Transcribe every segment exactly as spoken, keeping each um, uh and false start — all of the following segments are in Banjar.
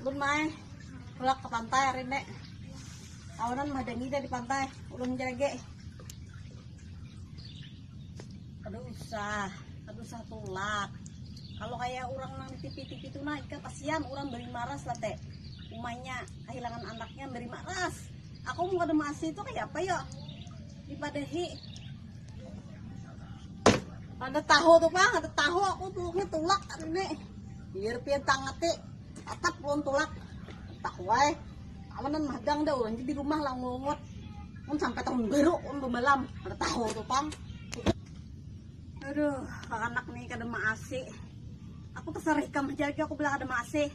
Ulun mai tulak ke pantai hari ini. Kawanan mahadangi dah di pantai. Ulun ja lagi. Kada usah, kada usah tulak. Kalau kayak orang nang di T V-T V tu nah, ikam kasihan orang bari maras lah teh. Umanya kahilangan anaknya bari maras. Aku mun kada maasi tu kaya apa yo? Dipadahi. Kada tahu tu pang, kada tahu aku tulaknya tulak hari ini. Biar pian tangati. Tatap ulun tulak. Tahu ai. Kawanan mahadang dah, ulun ja di rumah lah ngungut. Mun sampai tahun baru ulun bamalam. Kada tahu tu pang. Aduh, anak ni kada maasi. Aku tasarikam haja lagi aku bila kada maasi.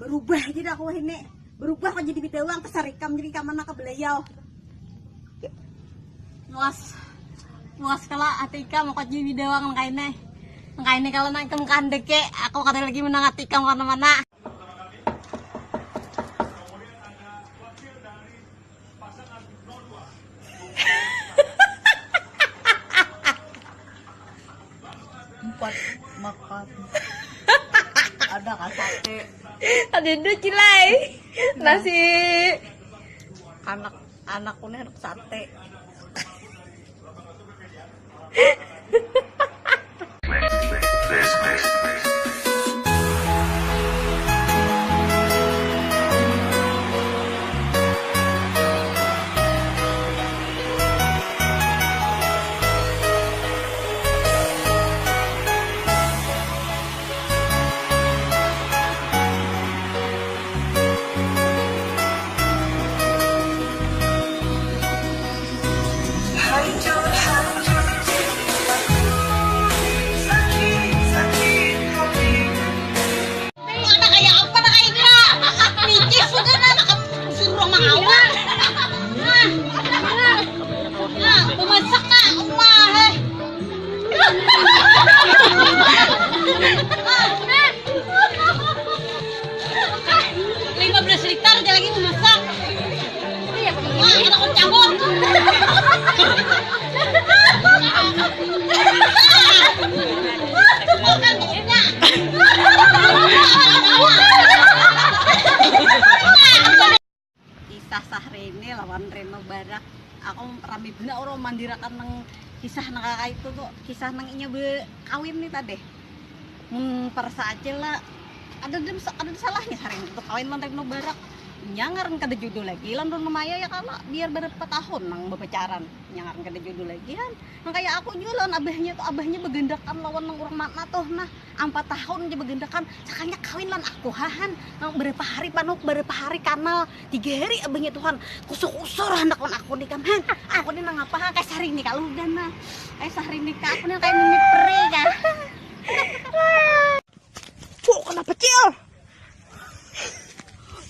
Barubah haja dah aku wahini. Barubah aku jadi bidawang, tasarikam jadi ikam anak ka balayau. Puas, puas kalo hati ikam aku jadi bidawang nang kaini. Nang kaini kalo nang ikam kahandaki, aku kada lagi manangati ikam kamana-mana. Empat makan. Ada kan sate. Ada dua cilai. Nasi. Anak, anakku nih anak sate. Anak kaya apa nak ini lah. Mikir sudah nak suruh mangawal. Nah, nah, nah, memasak nak rumah eh. Lima belas liter aja lagi memasak. Wah, kita kok cabut. Makan bukitnya. Kisah Sahrini lawan Reno Barak. Aku rami benar orang mandirakan nang kisah nang kakak itu tuh, kisah nang inya be kawin nih tadi. Hmm, perasa aja lah. Ada ada salahnya Sahrini itu kawin lawan Reno Barak. Inya ngaran kada jodoh lagi lawan Reno Maya ya kalo biar berapa tahun nang berpacaran. Inya ngaran kada jodoh lagi kan. Nang kayak aku juga lawan abahnya tuh, abahnya begendakan lawan nang orang mana tuh nah. Ampat tahun aja begendakan, sakalinya kawin lan aku hahan. Nang berapa hari panuk, berapa hari kanal, tiga hari abahnya Tuhan kusur-kusur handak lan aku nih kan han. Aku nih nang apa ha, kayak Sahrini kah ludah nah. Kayak Sahrini kah aku nih kayak mimpi peri kah. Cuk, kenapa cil?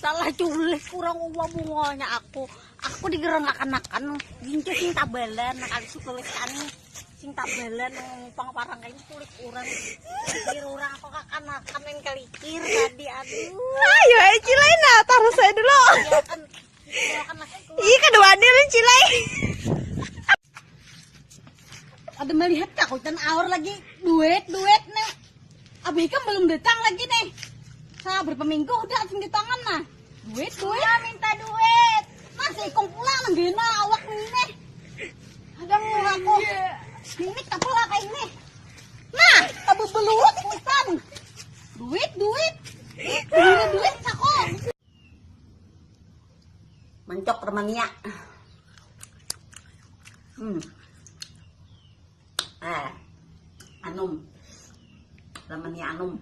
Salah culik kurang uang bungolnya aku. Aku digerang akan-akan, gincu sing tabalan, nah kali sukulit kani. Sing tabalan nang pang parang kayak kulit urang. Pikir urang aku kakanakan main kalikir tadi, aduh. Ayo, eh, cilai nah, taruh saya dulu. Iya kan, iya kan maksudku. Ih, kada wani lah, cilai. Ada melihat kak, kuitan aur lagi, duit, duit nih. Abah ikam belum datang lagi nih. Sa berapa minggu udah asing di tangan nah. Duit, duit. Wah, minta duit. Nah, seikung pula nang gena awak nih. Ada aku. Ini kapal apa ini? Nah, tabu belulut ikutan. Duit, duit. Duit, duit, sako. Mencok remania. Hmm. Ah, anum. Remania anum.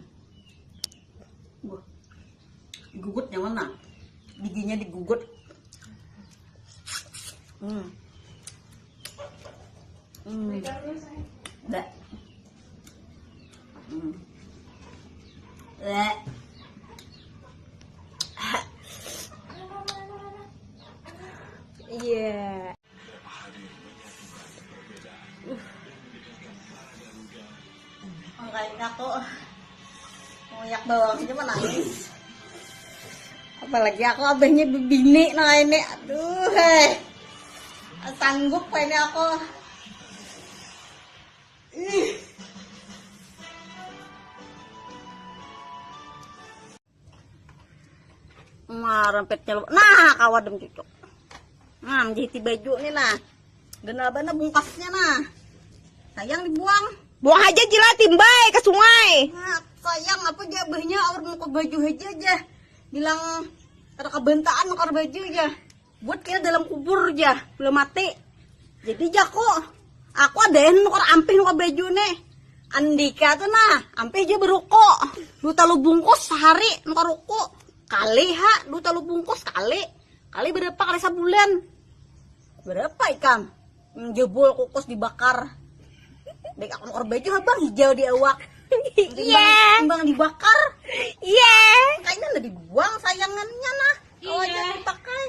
Wah. Digugut nyaman nah. Giginya digugut. Hmm. Hmm. Dah. Hmm. Dah. Iya. Makanya aku nguyak bawang aja menangis. Apalagi aku abahnya bebini nah ini. Aduh, heh. Sanggup ini aku. Ih. Nah, rampetnya lu. Nah, kawa dem cucuk. Nah, menjahiti baju nih nah. Ganal bana bungkasnya nah. Sayang dibuang. Buang aja jila, timbai ke sungai. Nah, sayang apa aja abahnya, awar muka baju aja aja. Bilang ada kebentaan nukar baju aja. Buat kira dalam kubur aja, belum mati. Jadi jaku, aku ada yang nukar ampih nukar baju nih. Andika tuh nah, ampih aja beruko. Dua talu bungkus sehari nukar ruko. Kali ha, dua talu bungkus kali. Kali berapa kali sebulan? Berapa ikam? Hmm, jebol kukus dibakar. Baik aku nukar baju abang hijau di awak. Iya. Timbang dibakar. Iya. Kayaknya udah dibuang sayangannya nah. Kalau aja dipakai.